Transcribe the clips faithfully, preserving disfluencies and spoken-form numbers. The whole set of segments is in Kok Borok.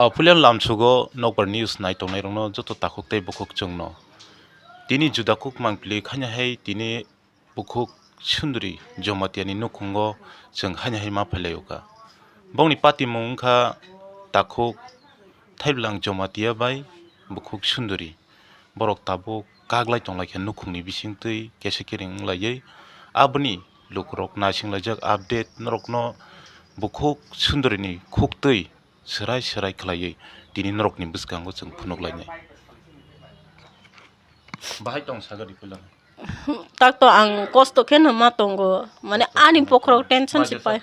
Apulian lamsugo nokbar news naitongnai rokno joto takhuk tei bukhuk chwngno. Tini juda kuk mangpili khanya hai tini bukhuk Sundri Jamatia ni nukhungo chwng haino hai ma phailai o kha. Bongni patimung wngkha takhuk Thaibwlang Jamatia bai bukhuk Sundri. Borok tabuk kaglai tonglai khe nukhungni bisingtwi kesa kiring wnglaiwi aboni lukurok naisinglaijak update norokno bukhuk Sundri ni khuktwi swrai swrai khlaiwi tini norokni bwskango chwng phunuk lainai. Bahai tong sagadi puila. Tak to ang kosto khe no ma tongo, mane ani bokhorok tension si pai.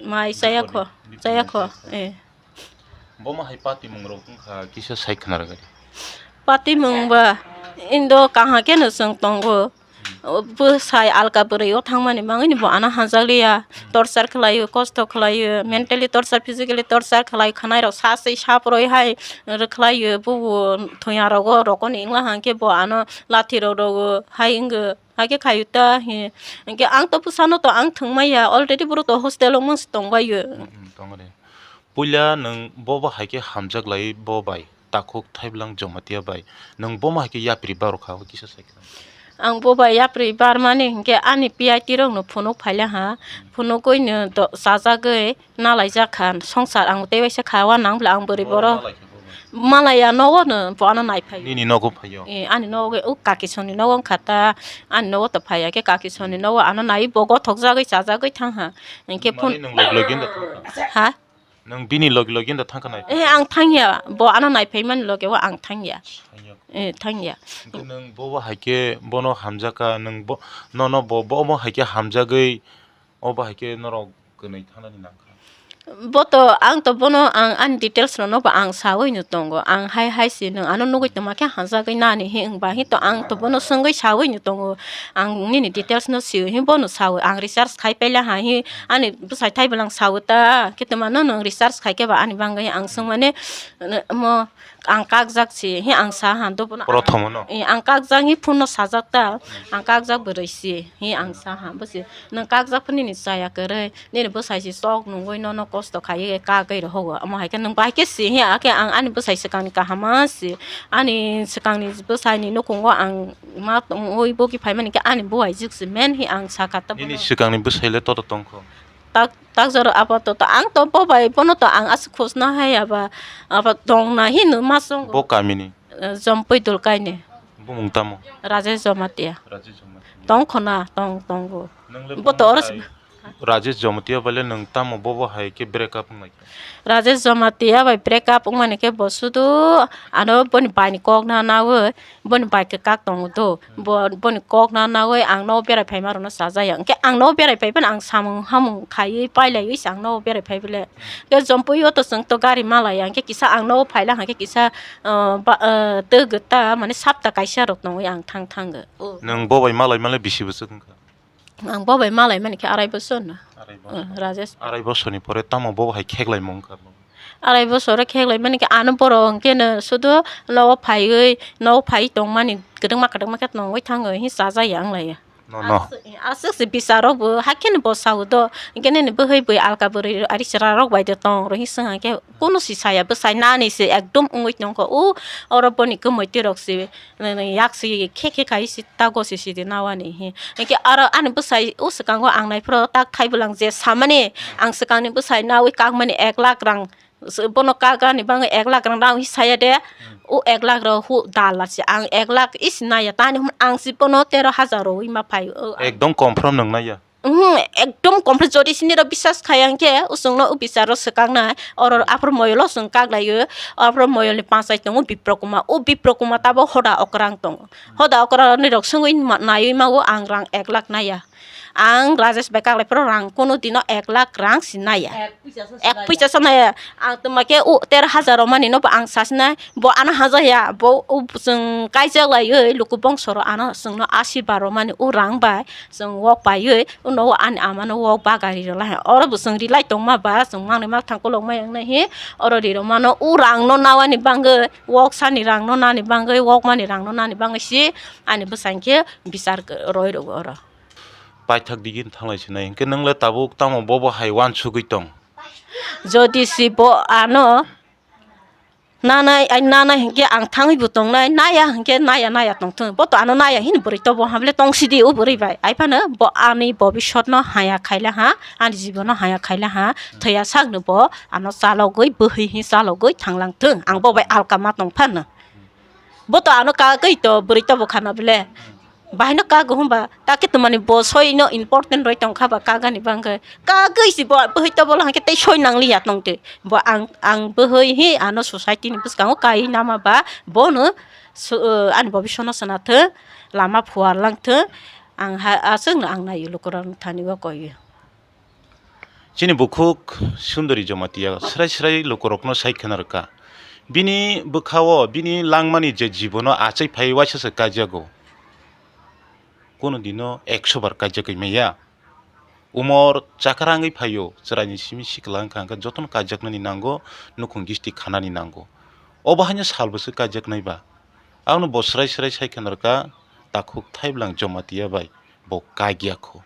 Mai chaya kho, chaya kho, eh. Bo ma hai patimung rok wngkha kisa sai khna rwgadi. Patimung ba indo kaham khe no chwng tongo. Bwsai alka bwrwi o thangmani mangwi ni bo ano hamjakliya, torture khlaio, kosto khlaio, mentally torture, physically torture khlai khwnai rok sa se saproi hai rwkhlaio, bubo thwiya rogo rokoni wngla hwnkhe bo ano lathi rok rogo hai wngwi. Hakhe khayu ta hi. Hinkhe ang to bwsano to ang thwngmaya, already borok to hostel o mungsa tongbaio. Mm, mm, tongre. Puila nwng bo bo hai khe hamjak lai bo bai, takhuk Thaibwlang Jamatia bai. Nwng bo ma hai khe yapri barok kha, kisa sai khe. Ang bo bai yapri barmani hinkhe ani P I T rok no phunuk phaila ha. Phunukgwi no do-, chajagwi nalaijak kha, songsar ang tei waisa kha, uanang bwla ang bwrwi borok. Malai khe bo ba? Malaya nogo no, bo ano nai phai. Nini nogo phaio? Eh, ani nogo, o kaki soni nogo wngkha ta, ani nogo to phaiya khe kaki soni nogo ano nai bo gothok jagwi chajagwi thang ha. Hinkhe phun- Mani nwng logi logi da thang kha? Ha? Nwng bini logi logi da thang kha nai? Eh, ang thangya, bo ano nai phaimani loge o ang thangya. Thangya. Eh, thangya. Hinkhe nwng bo bo hai khe bono hamjak kha, nwng bo, nono bo, bo bo hai khe hamjagwi O bahai khe norok kwnwi thanani nangkha. Bo to, ang to bono ang ani details rokno bo ang sawi no tongo. Ang hai hai si nwng ano nugwi tongma khe hamjagwi nani hi wng ba hi to ang to bono swngwi sawi no tongo. Ang nini details no sio hi bono sawi. Ang research khai paila ha hi ani bwsai thai bwlang sawi ta. Khe twma no nwng research khai khe ba ani bangwi ang swngmani, mo Ang kakjak si, hi ang sa ha, do bono. Prothom no? Eh, ang kakjak hi phone no sajak ta, ang kakjak bwrwi si, hi ang sa ha, bo si, nwng kakjak phone nini chaya kwrwi, nini bwsai si sok nungwi nono kosto khaiwi kagwi rohogo, omo hai khe nwng bai khe si, hi akhe ang ani bwsai swkang ni kaham ma si, ani swkang ni bwsai ni nukhungo ang ma tongwi bogi phaimani khe ani buhai jik si men hi ang sakha ta bono. Nini swkang ni bwsai le toto tongkho? Tak, tak jora apato to ang to bo bai bono to ang aswk khosna hai aba, aba tongna hino ma songo. Bo kamini? Eh, Jompui Dulkaini. Bumung tamo? Rajesh Jamatia. Rajesh Jamatia. Tong khona, tong, tongo. Nwng le bo to bumung oro hai Rajesh Jamatia bai le nwng tamo bo bo hai khe break up wngnai kha? Rajesh Jamatia bai break up wngmani khe bo sudu ano boni bai ni kok na nawi. Boni bai kwkak tongo do, bo, boni kok na nawi ang nogo berai phaima rokno chajaya. Hinkhe ang nogo berai phai phano ang samung hamung khaiwi pailaiwi se ang nogo berai phai bole. Hinkhe Jompui o to chwng to gari malaya, hinkhe kisa ang nogo phaila hinkhe kisa, ah, ba, ah, twi gwta mane sapta kaisa rok tongwi ang thang thango. Nwng bo bai malai malai bisi bwswk wngkha? Ang bo bai malai mani khe arai bosor no. Arai bosor. Rajesh. Arai bosor ni pore tamo bo hai kheklai mung kha? Arai bosor kheklai mani khe ano borok hwnkhe no sudu nogo phaiwi, nogo phai tong mani kwdwkma kwdwkma khe tongwi thango, hi chajaya wng laiya. No, no. Aswk, aswk se bisarok bo hakhe no bo sao do, hwnkhe nini bwhwi bwi alka bwrwi ari chwra rok bai de tong rw hi swng hwnkhe kunu si saya, bwsai nani se ekdom wngwi tongkho. O oro boni kwmwi twi rok se. Nini yak si khe khe kai si tago si si di nawani hi. Hinkhe aro ani bwsai o swkango ang naiphuru tak thai bwlang je samani ang swkangni bwsai nawi kakmani ek lakh rang. Bono kagani bagwi ek lakh rang nawi saya de. O ek lakh rok hu dal la si ang ek lakh is naya tani hwn ang si bono tero hajar rwi ma phai. O ang Ekdom confirm nwng naiya. Mhm, ekdom complete jodi sini rok bisas khai ang khe, usung no o bisaro swkang nai, oro aphuru moyol o chwng kak lai o, aphuru moyol ni panchai tongo Bipro Kuma, o Bipro Kuma tabok hoda okrang tongo, hoda okrang ni rok swngwi ma-, naiwi ma o ang rang ek lakh naiya, ang Rajesh bai kak lai phuru rang kunu dino ek lakh rang si naiya. Ek puisa sa nai, ang twma khe o tero hajar rok mani no bo ang sasi nai, bo ano haja ya, bo o chwng kaijak lai oi luku bongso rok ano chwng no asi bar rok mani o rang bai chwng wok pai oi, o nogo ani ama no wok bagari rw lai, oro bo chwng ri lai tong ma ba chwng mangnwi ma thang kolok ma yang nai hi, oro ri rw mano o rang no nawani bangwi wok sani rang no nani bangwi wok mani rang no nani bangwi si ani bwsai khe bichar roi rw oro. Paithak digi thang lai si nai hinkhe nwng le tabuk tamo bo bo hai uansugwi tong? Jodi si bo ano Nanai, ai nanai hinkhe ang thangwi bo tongnai, naya hinkhe naya naya tongthung. Bo to ano naya hini bwrwi tobo hamle tongsidi o bwrwi bai. Ai phano bo ani bobisotno haya khaila ha, ani jibono haya khaila ha. Thwiya sakno bo ano chalogwi, bwhwi hi chalogwi thanglang thung. Ang bo bai alka ma tong phano. Bo to ano kagwi to bwrwi tobo khana bele. Bahaino kago hwnba, kake twmani bo soino important roi tongkha ba kagani bangkhe. Kagwi si bo bwhwi tobo hwnkhe tei soi nangliya tongtwi. Bo ang, ang bwhwi hi ano society ni bwskango kai nama ba bono so-, ani bobisotno swnathwng, lama phuarlangthwng, ang ha, aswkno ang naio lukurokni thani o koio. Chini bukhuk Sundori Jamatia srai srai lukurokno sai khna rwkha. Bini bwkhao bini langmani je jibono achai phai waisa se kaijago. Kono dino ekso bar kaijagwi maya. Umor chakra wngwi phaio, chwraini simi sikla wngkha, hwnkhe jotono kaijaknani nango, nukhung gisti khanani nango. Obo haino salbo se kaijaknai ba. Abono bo srai srai sai khna rwkha, takhuk Thaibwlang Jamatia bai bo kaigia kho.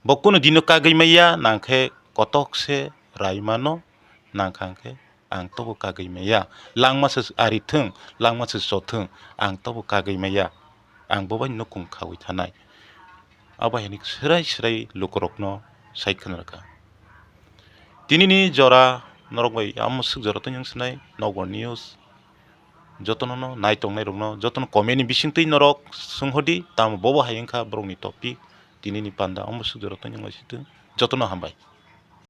Bo kunu dino kagwi maya, nangkhe kotok se rai mano, nangkha hwnkhe ang tobo kagwi maya. Langma se ari thung, langma se cho thung, ang tobo kagwi maya. Ang bo bai nukhung khawi thanai. Abo hai hwnwi swrai swrai lukurokno sai khna rwkha. Tinini jora norok bai amo swk jora tongwi wng swnai, Nokbar News. Jotono no nai tongnai rokno, jotono comment ni bisingtwi norok swnghordi, tamo bobo hai wngkha borokni topic, tinini panda omo swk jora tongwi wng sitwng. Jotono hambai.